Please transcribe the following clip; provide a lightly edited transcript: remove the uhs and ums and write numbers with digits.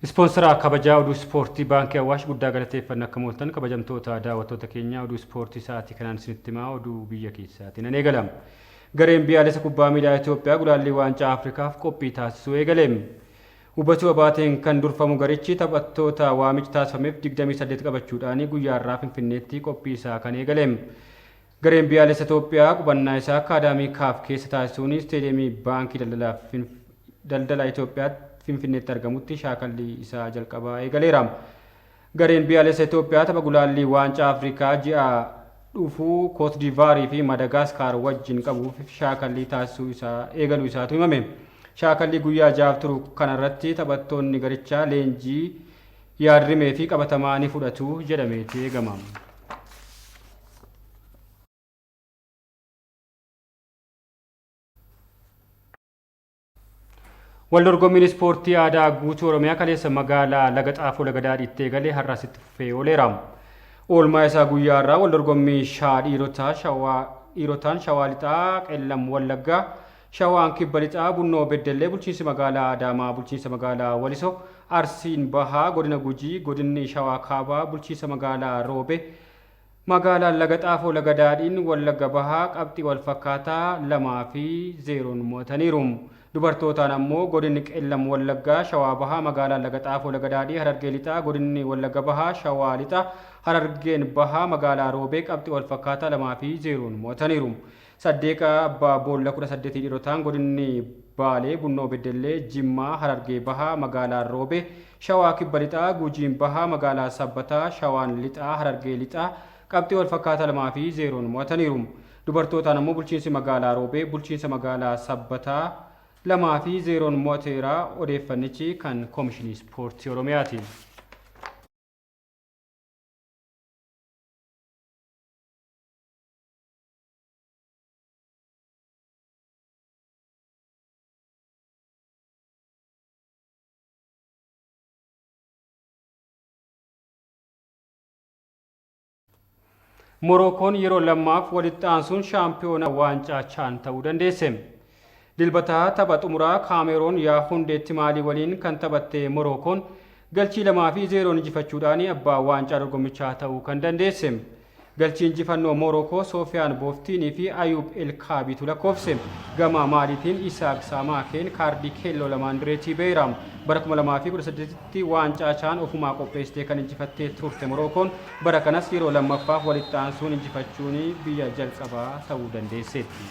Ispoonsaraa kabajaa oduu ispoortii Baankii Awaash guddaa galateeffanna. Akkam ooltan, kabajamtoota daawwattoota keenya? Oduu ispoortii sa'aatii kanaan isinitti himaa, oduu biyya keessaatiin nan eegala. Gareen biyyaalessa kubbaa miilaa Itoophiyaa gulaallii waancaa Afrikaaf qophii taasisuu eegale. Hubatuu Abaateen kan durfamu garichi taphattoota waamichi taasifameef 28 qabachuudhaan guyyaa har'aa Finfinneetti qophii isaa kan eegale. Gareen biyyaalessa Itoophiyaa qubannaa isaa akkaadaamii KAAF keessa taasisuun isteediyeemii Baankii Daldala Itoophiyaatti Finfinneetti argamutti shaakallii isaa jalqabaa eegaleera. Gareen biyyaalessa Itoophiyaa tapha gulaallii waancaa Afrikaa ji'a dhufuu Kootdivaarii fi Madagaskaar wajjin qabuuf shaakallii taasisuu isaa eegaluu isaatu himame. Shaakallii guyyaa 6f turu kanarratti taphattoonni garichaa leenjii yaadrimee fi qabatamaa ni fudhatu jedhameeti eegama. Waldorgommiin ispoortii aadaa guutuu Oromiyaa kaleessa magaalaa Laga Xaafoo Laga Daadhiitti eegalee har'as itti fufee ooleera. Oolmaa isaa guyyaa har'aa waldorgommii shaa dhiirotaa shawaa dhiirotaan Shawaa Lixaa, Qellam Wallaggaa, Shawaan Kibba Lixaa, Bunnoo Beddellee, bulchiinsi magaalaa Adaamaa, bulchiinsa magaalaa Waliso, Arsiin Bahaa, godina Gujii, godinni Shawaa Kaabaa, bulchiinsa magaalaa Roobe, magaalaan Laga Xaafoo Laga Daadhiin Wallagga Bahaa qabxii wal fakkaataa 2 fi 0n mo'ataniiru. Dubartootaan ammoo godinni Qellam Wallaggaa, Shawaa Bahaa, magaalaan Laga Xaafoo Laga Daadhii, Harargee Lixaa, godinni Wallagga Bahaa, Shawaa Lixaa, Harargeen Bahaa, magaalaa Roobee qabxii wal fakkaataa 2 fi 0n mo'ataniiru. Saddeeqa abbaa boolla 18 dhiirotaan godinni Baalee, Bunnoo Beddellee, Jimmaa, Harargee Bahaa, magaalaa Roobee, Shawaa Kibba Lixaa, Gujiin Bahaa, magaalaa Sabbataa, Shawaan Lixaa, Harargee Lixaa qabxii wal fakkaataa 2 fi 0n mo'ataniiru. Dubartootaan ammoo bulchiinsi magaalaa Roobee bulchiinsa magaalaa Sabbataa 2 fi 0n mo'ateera. Odeeffannichi kan Koomishinii Ispoortii Oromiyaati. Morookoon yeroo lammaaf walitti aansuun shaampiyoona waancaa CHAN ta'uu dandeesse. Dilbataa tapha xumuraa Kaameroon Yaahundeetti Maalii waliin kan taphatte Morookoon galchii 2 fi 0n injifachuudhaan abbaa waancaa dorgommichaa ta'uu kan dandeesse. Galchii injifannoo Morookoo Soofiyaan Booftiinii fi Ayuub Elkaabiitu lakkoofse. Gama Maaliitiin Isaak Saamaakeen kaardii keelloo lamaan direetii beera. Bara 2018tti waancaa CHAN ofumaa qopheessitee kan injifattee turte Morookoon bara kanas yeroo lammaffaaf walitti aansuun injifachuun biyya jalqabaa ta'uu dandeesseetti.